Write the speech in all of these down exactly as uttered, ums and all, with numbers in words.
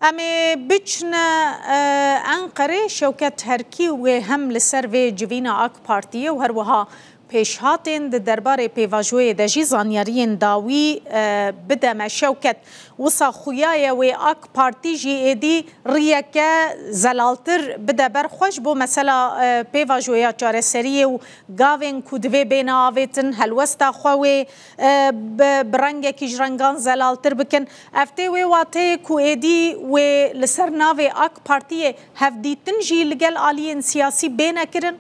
Em ê biçine, e, Enqerê. Şewket Herkî wê hem li ser vê civîna AK Partiyê û her wiha pêşhatên di derbarê pêvajoyê de jî zanyariyên dawî, e, bide me. Şewket, wisa xuya ye wê AK Partî jî êdî riyeke zelaltir bide ber xwe ji bo mesela, e, pêvajoya çareseriyê û gavên ku divê bêne avêtin, helwesta xwe wê, e, bi, bi rengekî ji rengan zelaltir bikin. Ev tê wê wateyê ku êdî wê li ser navê AK Partiyê hevdîtin jî li gel aliyên siyasî bêne kirin?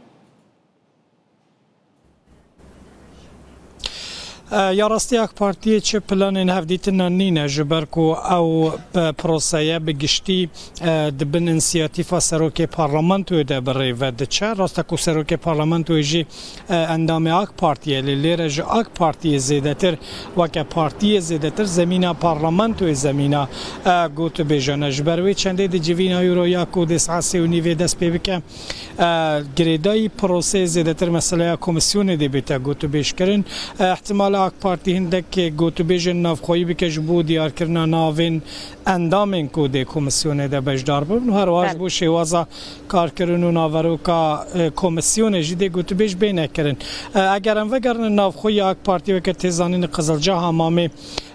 E, ya rastî AK Partiyê çi planên hevdîtina nîne, ji ber ku ew bi proseye bi giştî, e, di bin însiyatîfa serokê parlamentoyê de bi rê ve diçe. Rast e ku serokê parlamentoyê jî, e, endamê AK Partiyê, lê lêre ji AK Partiyê zêdetir, weke partiyê zêdetir zemîna parlamentoyê zemîna, e, gotûbêjan e. Ji ber wê çendê di civîna Euroya ku dê saet sê û nîvê dest pê bike, e, girêdayî proseyê zêdetir meseleya komîsyonê dê bête gotûbêjkirin. E, ihtimala AK Partî hindek gotûbêjên navxweyî bike ji bo diyarkirina navên endamên ku dê komîsyonê de beşdar bibin û herwiha ji Belê. bo şêwaza karkirin û naveroka, e, komîsyonê jî dê gotûbêj bêne kirin. E, eger em vegerinin navxweyî AK Partî, weke tê zanîn, Qizilca Hamamê,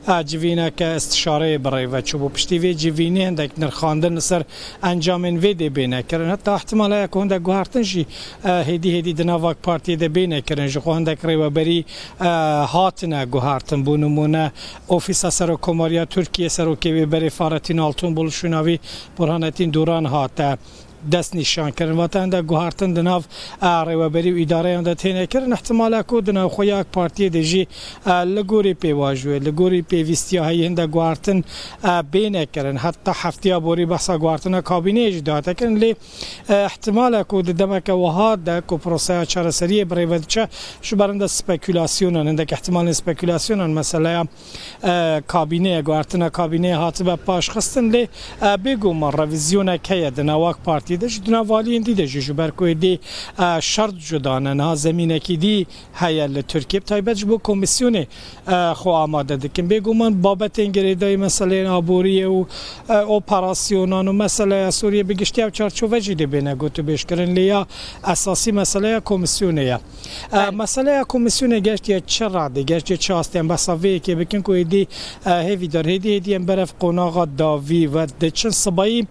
e, civîneke îstişareyê bi rê ve çûbû. Piştî vê civînê hindek nirxandin li ser encamên vê dê bêne kirin. Heta ihtimal heye ku hindek guhertin jî, e, hêdî hêdî di nav AK Partiyê de bêne kirin. Ji xwe hindek rêweberî, e, hatine guhertin. Bo nimûne, Ofîsa Serokkomariya Tirkiyê, serokê wê berê Fahrettin Altun bû, li şûna wî Burhanettin Duran hate destnîşankirin. Wate hindek guhertin di nav, e, rêweberî û îdareyan de têne kirin. Ihtimale ku di navxweya AK Partiyê de jî, e, li gorî pêvajoyê, li gorî pêvîstiya heyî hindek guhertin, e, bêne kirin. Heta heftiya borî behsa guhertina kabîneyê jî dihate kirin. Lê, e, ihtimale ku di demeke wiha de ku proseya çareseriyê bi rê ve diçe, ji ber hindek spekülasyonan, hindek ihtimalên spekülasyonan meseleya e, kabîneye, guhertina kabîneyê hatibe paşxistin, lê, e, bêguman revîzyonek heye di nav AK Partiyê de jî, di nav aliyên dî de jî, ji ber ku êdî, e, şert cuda ne, niha zemînekî dî heye li Tirkiyê, bi taybet ji bo komîsyonê, e, xwe amade dikin. Bêguman babetên girêdayî, meseleyên aboriyê û, e, operasyonan û meseleya Sûriyê bi giştî ew çarçove jî dê bêne gotûbêjkirin, lê ya esasî meseleya komîsyonê ye. E, Belê. Meseleya komîsyonê gehiştiye çi radê, gehiştiye çi astê? Em behsa vê yekê bikin ku êdî, e, hêvîdar hêdî hêdî em berev qonaxa dawî ve diçin. Sibayî,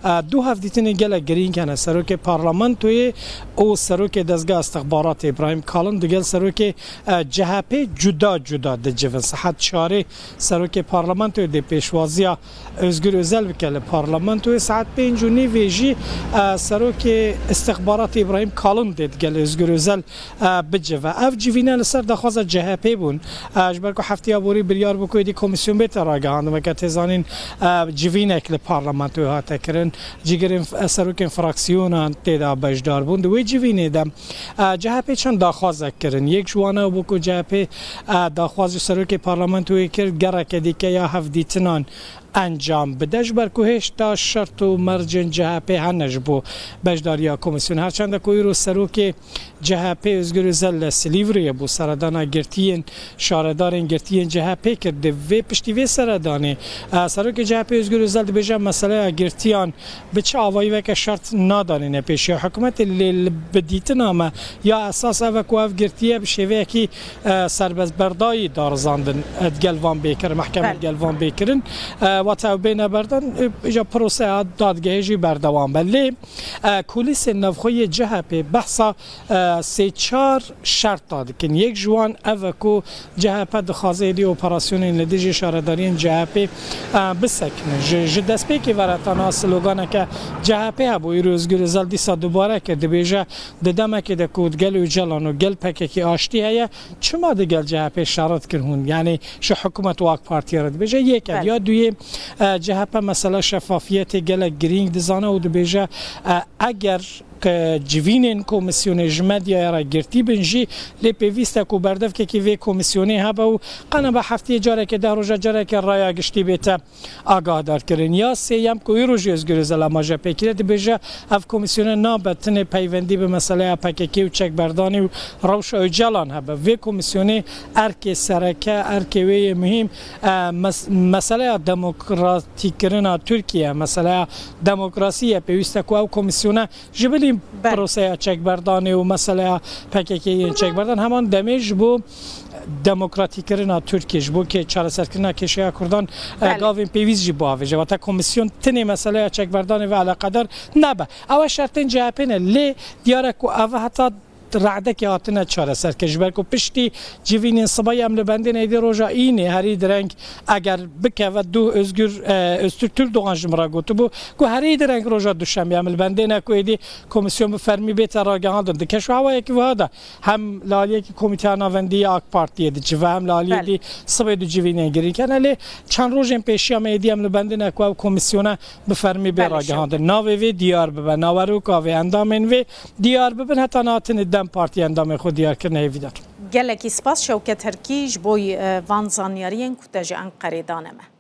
e, du hevdîtinên gelek girîng hene. Serokê parlamentoyê û serokê dezgeha istixbaratê Îbrahîm Kalin digel serokê, e, C H P cuda cuda dicivin. Saet çarê serokê parlamentoyê dê pêşwaziya Ozgur Özel bike li parlamentoyê. Saet pênc û nîvê jî, e, serokê istixbaratê Îbrahîm Kalin dê digel Ozgur Özel, e, bicive. Ev civîne li ser daxwaza C H P bûn. E, ji ber ku heftiya borî biryar bû ku êdî komîsyon bête ragihandin, weke tê zanîn, e, civînek li parlamentoyê hate kirin. Cîgirên f-, serokên fraksiyonan tê de beşdar bûn. Di wê civînê de, e, C H P çend daxwazek kirin. Yek ji wan ew bû ku C H P, e, daxwaz ji serokê parlamentoyê kir, gereke dîke ya hevdîtinan encam bide, ji ber ku hêşta şert û mercên C H P hene ji bo beşdariya komîsyonê. Her çende ku îro serokê C H P Ozgur Özel li Silîvriyê bû, seredana girtiyên, şaredarên girtiyên C H P kir. Di vê, piştî vê seredanê, e, serokê C H P Ozgur Özel dibêje, meseleya girtiyan bi çi avayî weke şert nadanîne pêşiya hikûmetê, lê li, bi dîtina me ya esas ev e ku ev girtiye bi şêveyekî, e, serbestberdayî darizandin, e, digel van bê kirin, mehkemê Belê. digel van bê kirin. E, wate ew bêne berdan, e, îja proseya dadgehê jî berdewam be. Lê, e, kulîsên navxwe yê C H P behsa, e, sê çar şerta dikin. Yek ji wan ev e ku C H P dixwaze êdî operasyonên li dijî şaredariyên C H P, e, bisekinin. Ji, ji destpêkê ve re tena sloganeke C H P hebû, îro Ozgur Özel dîsa dubare kir, dibêje, di demekê de ku digel Ocalan û gel P K K aştî heye, çima digel C H P şer dikin hûn? Yanî ji hikûmet û AK Partiyê re dibêje, yek ev. Belê. Ya duyê, e, C H P mesela şefafiyetê gelek girîng dizane û dibêje, e, eger Ke civînên komîsyonê ji medyaya re girtî bin jî, lê pêwîst e ku berdevkekî vê komîsyonê hebe û qeneba heftiyê careke, deh roja careke raya giştî bête agahdarkirin. Ya sêyem ku îro jî Ozgur Özel amaje pê kiriye, dibêje ev komîsyone nabe tenê peywendî bi meseleya P K K û çekberdanê û rewşa Ocalan hebe. Vê komîsyonê erkê sereke, erkê wê yê muhîm, e, mes-, meseleya demokratîkkirina Tirkiye, meseleya demokrasî ye. Pêwîst e ku ew komîsyone ji bilî Belê. proseya çekberdanê û meseleya P K K yên çekberdan, heman demê ji bo demokratîkkirina Tirkiye, ji bo kê-, çareserkirina kêşeya Kurdan, e, Belê. gavên pêwîst jî biavêje. Wate komîsyon tenê meseleya çekberdanê ve eleqedar nebe. Ew e şertên C H P ne, lê diyar e ku ev heta radekê hatine çareserkirin. Ji ber ku piştî civînên sibayî em li bendên êdî roja înê herî direng eger bikeve duh Özgür, e, Öztürk Türkdoğan ji min re gotibû ku herî direng roja duşemê em li bendê ne ku êdî komîsyon bi fermî bête ragihandin. Di keşûhewayekî wiha de hem li aliyekî Komîteya Navendî ya AK Partiyê diçive, hem li aliyê Belê. dî sibê du civînên girîng hene. Lê çend rojên pêşiya me êdî em li bendê ne ku ew komîsyone bi fermî bê Belê, ragihandin. Şewket. Navê vê diyar bibe, naveroka vê, endamên vê diyar bibin, heta niha tenê DEM Partî endamên xwe diyar kirine hêvîdar. Gelekî spas Şewket Herkî ji bo, e, van zanyariyên ku te ji Enqerê dane me.